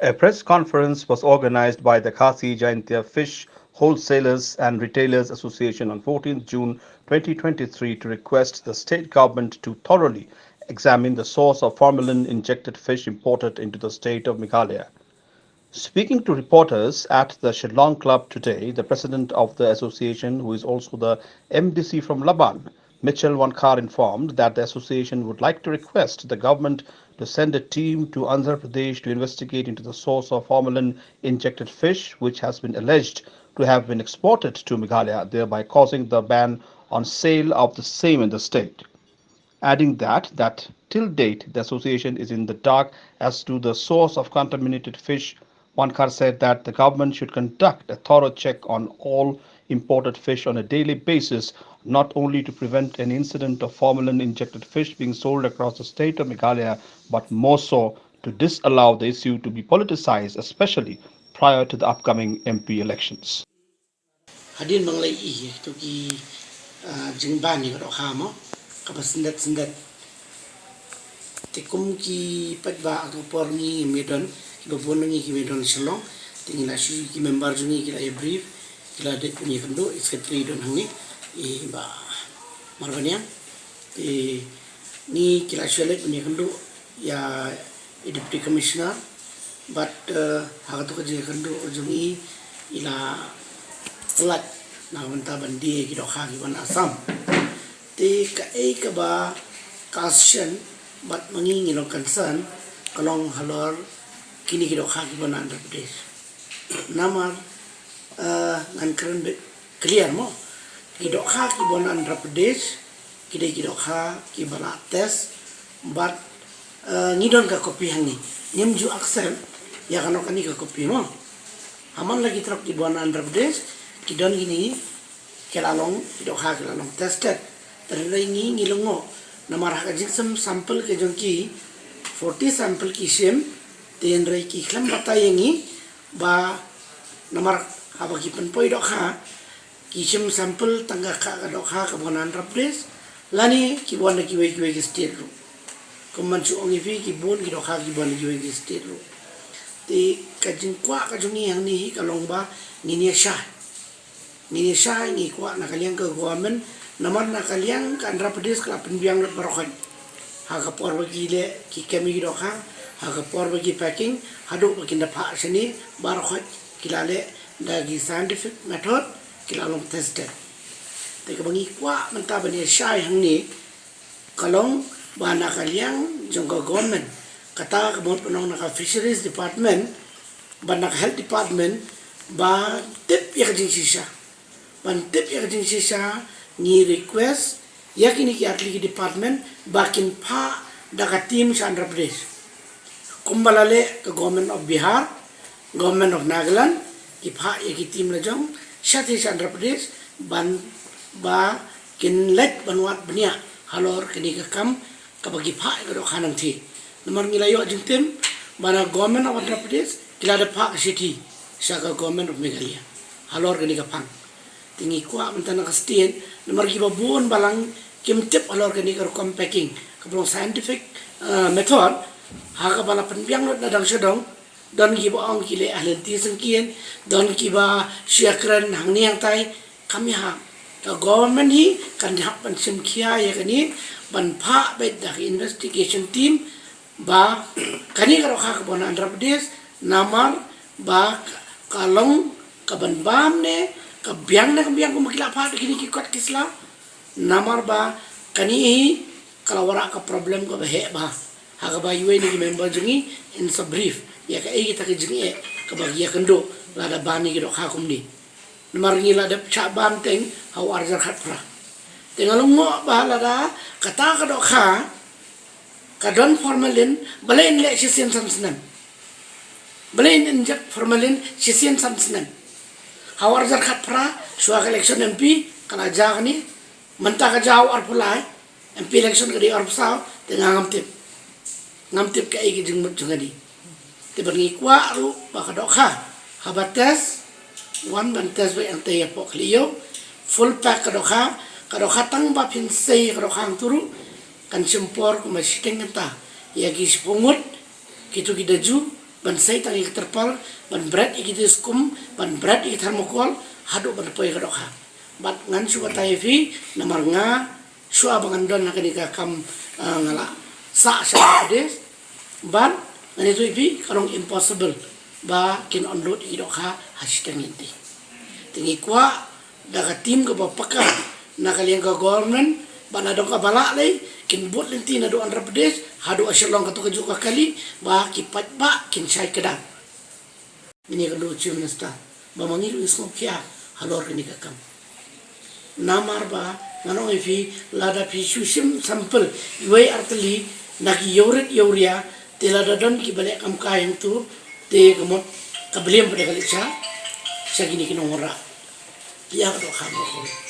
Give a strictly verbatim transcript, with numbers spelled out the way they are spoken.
A press conference was organized by the Khasi Jaintia Fish Wholesalers and Retailers Association on fourteenth June twenty twenty-three to request the state government to thoroughly examine the source of formalin injected fish imported into the state of Meghalaya. Speaking to reporters at the Shillong Club today, the president of the association, who is also the M D C from Laban, Mitchell Wankhar, informed that the association would like to request the government to send a team to Andhra Pradesh to investigate into the source of formalin injected fish, which has been alleged to have been exported to Meghalaya, thereby causing the ban on sale of the same in the state. Adding that, that till date, the association is in the dark as to the source of contaminated fish. Wankhar said that the government should conduct a thorough check on all imported fish on a daily basis, not only to prevent an incident of formalin injected fish being sold across the state of Meghalaya, but more so to disallow the issue to be politicized, especially prior to the upcoming M P elections. Hadien ba ngi la ïohi ïa kito ki, ah, jingban ïa ka dohkha mo, kaba syndet syndet. Te kum ki paidbah ha ka por ngi ngim don, kiba bun na ngi kim don Shillong. Te ngi la shu, ki member jong ngi ki la ïa brief, ki la dep ban ïakynduh, i secretary don hangne, i Bah Marbaniang. Te ngi ki la shu leit ban ïakynduh ïa i Deputy Commissioner, bad, eh, ha kato ka jingïakynduh jong i, i la pyllait na ka bynta ban die ïa ki dohkha kiba na Assam. Te kaei kaba ka shisien bad ma ngi ngi long concern, ka long halor kine ki dohkha kiba na Andhra Pradesh. Namar, eh, ngan kren beit clear mo. Ki dohkha kiba na Andhra Pradesh ki dei ki dohkha kiba la test, bad, eh, ngi don ka copy hangne. Ngim ju accept ïa kano kane ka copy mo. Ha man la ki trok kiba na Andhra Pradesh, ki don kine, ki la long, ki dohkha ki la long tested. Hynrei ngi ngi lyngngoh, namar ha ka jingshem sample ka jong ki, forty sample ki shim. Te hynrei ki khlem batai ïa ngi ba namar haba ki pynpoi dohkha, ki shim sample tang ka, ka dohkha kaba na Andhra Pradesh, lane kiba na kiwei kiwei ki state ruh. Kum ban shu ong ïa phi, ki bun ki dohkha kiba na kiwei ki state ruh. Te ka jingkwah ka jong ngi hangne hi ka long ba ngin ïa shai. Ngin ïa shai, ngi kwah na ka liang ka government, namar na ka liang ka Andhra Pradesh ka la pynbiang lut baroh khoit. Ha ka por ba ki leh, ki kem ïa ki dohkha, ha ka por ba ki packing, haduh ba kin da phah shane, baroh khoit ki la leh da ki scientific method, ki la long tested. Te kaba ngi kwah mynta ban ïa shai hangne, ka long ba na ka liang jong ka government, kata ka mut ban ong na ka fisheries department bad na ka health department, ban tip ïa ka jingshisha. Ban tip ïa ka jingshisha, ngi request ïa kine ki artylli ki department ba kin phah da ka team sha Andhra Pradesh. Kumba la leh ka Government of Bihar, Government of Nagaland, ki phah ïa ki team la jong shathie sha Andhra Pradesh, ban ba kin leit ban wad bniah halor kane ka kam kaba ki phah ïa ka dohkha nangthie. Namar ngi la ïoh jingtim ba na Government of Andhra Pradesh ki la dep phah ka shithi sha ka Government of Meghalaya halor kane ka phang. Te ngi kwah mynta na ka state, namar kiba bun balang kim tip halor kane ka rukom packing kaba long scientific, eh, method, ha kaba la pynbiang lut na dang sha dong. Don kiba ong ki leh ha lynti syngkien, don kiba shu ïakren hangne hangtai. Kam ïahap. Ka government hi kan hap ban shim khia ïa kane, ban phah beit da ka investigation team ba kane ka dohkha kaba na Andhra Pradesh, namar ba ka long kaban bam ne ka biang ne ka biang kumba ki la phah da kine ki kot ki sla. Namar ba kane hi ka la wanrah ka problem kaba heh bha. Ha kaba iwei na ki member jong ngi in sa brief ïa kaei kita ki jingeh kaba ki ïakynduh lada ban ïa ki dohkha kumne. Namar ngi la dep shah ban teng ha u arhajar khatphra. Te nga lyngngoh ba lada kata ka dohkha ka don formalin, balei in leh shisien san snem. Balei in inject formalin shisien san snem. Ha u arhajar khatphra, shuwa ka election M P, ka la jia kane, mynta ka jia u arphew lai, M P election ka dei arphew saw, te nga ngam tip. Ngam tip kaei ka jingmut jong kane. Te bad ngi kwah ruh ba ka dohkha, haba test, wan ban test beit hangtei hapoh khyllipmat, full pack ka dohkha, ka dohkha tang ba phin sei ka dohkha hangto ruh, kan shim por kumba shiteng kynta ïa ki shiphew ngut, kito ki daju, Ban sei tang ïa ka terpal, ban bret ïa ki te skum, ban bret ïa ki thermocol, haduh ban poi ka dohkha. Bad ngan shu batai ïa phi, namar nga, shuwa ba ngan don ha kane ka kam, ah, nga la sah sha Madhya Pradesh, bad ngan ïathuh ïa phi, ka long impossible ba kin unload ïa ki dohkha ha shiteng lynti. Te ngi kwah da ka team kaba paka na ka liang ka government, ba na dong kaba lah lei, kin bud lynti naduh Andhra Pradesh haduh ha Shillong, kato kajuh ka kali, ba ki paidbah kin shai kdang. Mynne ka dei Chief Minister ba ma ngi ruh ngi sngewkhia halor kane ka kam. Namar ba ngan ong ïa phi, lada phi shu shim sample iwei ar tylli na ki ïewrit ïewria, te lada don kiba leh kam kai hangto, te ka mut ka blame pat ka leit sha sha kine ki nongwanrah. Ïa ka dohkha mo ko.